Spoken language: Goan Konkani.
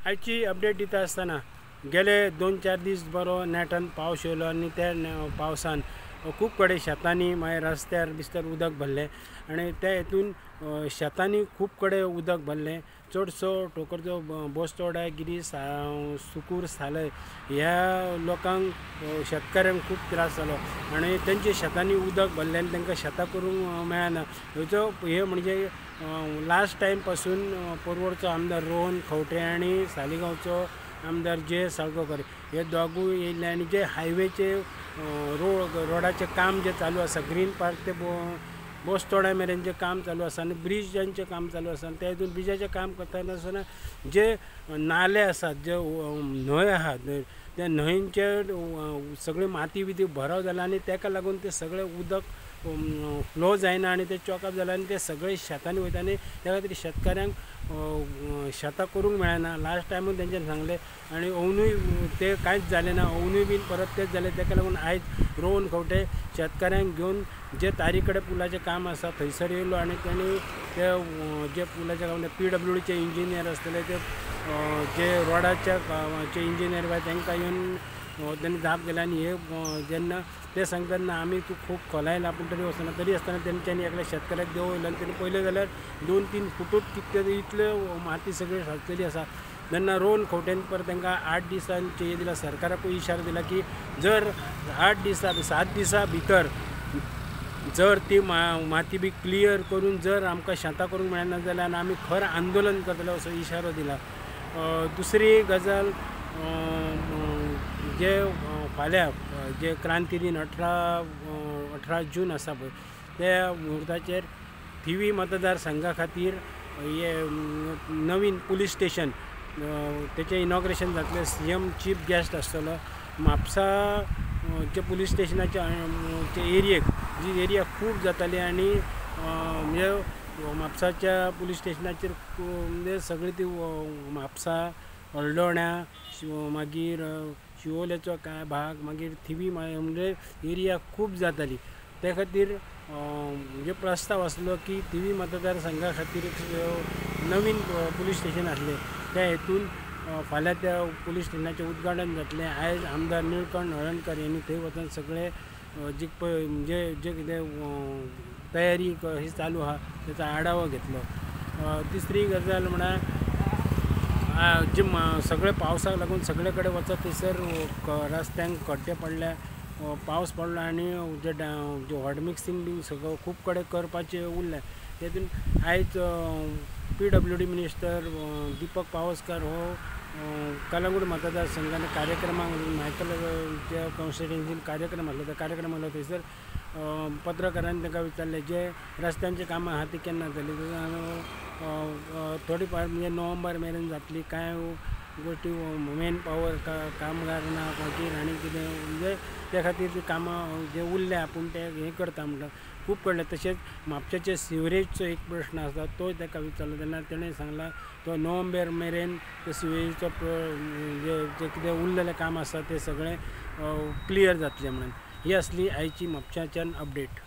आयची अपडेट दिता आसतना गेले 2-4 दीस बरो नेटान पावस येयलो आनी त्या पावसान खूब कडेन शेतांनी मागीर रस्त्यार बिस्त्यार उदक भरलें आनी त्या हितून शेतांनी खूब कडेन उदक भरलें. चडसो ठोकरचो बोस्तोडा गिरी सुकूर सालय ह्या लोकांक शेतकाऱ्यांक खूब त्रास जालो आनी तेंच्या शेतांनी उदक भरलें आनी तांकां शेतां करूंक मेळना. हेचो हे म्हणजे लास्ट टायम पासून पर्वरचो आमदार रोहन खंवटे आनी सालिगांवचो आमदार जे साळगांवकर हे दोगूय येयल्ले आनी जे हायवेचे रोडाचें काम जें चालू आसा, ग्रीन पार्क ते बोस्तोडा मेरेन जें काम चालू आसा आनी ब्रिजांचें काम चालू आसा आनी त्या हितून ब्रिजाचें काम करता आसतना जे नाले आसात, जे न्हंय आहात, त्या न्हंयचे सगळी माती बिती भराव जाला आनी ताका लागून ते सगळें उदक फ्लो जायना आनी ते चॉकअप जाला आनी ते सगळे शेतांनी वयता आनी त्या खातीर शेतकाऱ्यांक शेतां करूंक मेळना. लास्ट टायमूय तेंच्यांनी सांगलें आनी अजुनूय ते कांयच जालें ना, अजुनूय बीन परत तेंच जालें. ताका लागून आयज रोहन खंवटे शेतकाऱ्यांक घेवन जे तारी कडेन पुलाचें काम आसा थंयसर येयलो आनी तांणी ते जे पुलाचें काम PWDचे इंजिनियर आसतले, ते जे रोडाच्या इंजिनियर बाय तांकां येवन तेणी जाप केली आनी हे जेन्ना ते सांगतात ना आमी तूं खूब खोलायला पूण तरी वचना, तरी आसतना तेंच्यांनी एकल्या शेतकाऱ्याक देंवयलो आनी तेणी पयलें जाल्यार 2-3 फुटूच कितें इतले माती सगळी साचलेली आसा. तेन्ना रोहन खंवटेन परत तांकां 8 दिसांचे हे दिला, सरकाराकूय इशारो दिला की जर 8 दिसां 7 दिसां भितर जर ती माती बी क्लियर करून जर आमकां शेतां करूंक मेळना जाल्यार आमी खर आंदोलन करतले असो इशारो दिला. दुसरी गजाल जे फाल्यां जे क्रांती दिन 18 जून आसा पळय त्या मुहूर्ताचेर थिवी मतदारसंघा खातीर हे नवीन पुलीस स्टेशन तेचें इनॉग्रेशन जातलें. CM chief guest आसतलो. म्हापसा जे पुलीस स्टेशनाच्या एरियेक जी एरिया खूब जाताली आनी म्हणजे म्हापसाच्या पुलीस स्टेशनाचेर म्हणजे सगळी ती म्हापसा, हळदोण्या, मागीर शिवोलेचो कांय भाग, मागीर थिवी म्हणजे एरिया खूब जाताली. त्या खातीर म्हणजे प्रस्ताव आसलो की थिवी मतदारसंघा खातीर नवीन पुलीस स्टेशन आसलें, त्या हेतून फाल्यां त्या पुलीस स्टेशनाचें उद्घाटन जातलें. आयज आमदार निळकंठ हळर्णकर यांनी थंय वचून सगळे जी पळय म्हणजे जे कितें तयारी ही चालू आहा तेचो आढावो घेतलो. तिसरी गजाल म्हळ्यार जे सगळे पावसाक लागून सगळे कडेन वचत थंयसर रस्त्यांक खड्डे पडल्या, पावस पडलो आनी जे हॉट मिक्सिंग बीन सगळं खूब कडेन करपाचें उरलें. तेतून आयज PWD minister Deepak Pawaskar हो कलंगूट मतदारसंघान कार्यक्रमाक मायकल ज्या कॉन्स्टिट्युएन्सीन कार्यक्रम आसलो त्या कार्यक्रम आसलो थंयसर पत्रकारांनी तांकां विचारलें जे रस्त्यांची कामां आहा ती केन्ना जातली, थोडी फार म्हणजे नोव्हेंबर मेरेन जातली, कांय गोश्टी मेन पावर कामगार ना मागीर आनी कितें म्हणजे त्या खातीर ती कामां जे उरल्या पूण ते हें करता म्हणटा खूब कळ्ळें. तशेंच म्हापशेचे सिवरेजचो एक प्रश्न आसा तोय ताका विचारलो तेन्ना तेणें सांगला तो नोव्हेंबर मेरेन ते सिवरेजचो जे कितें उरलेलें काम आसा तें सगळें क्लियर जातलें म्हणून. ही आसली आयची म्हापशाच्यान अपडेट.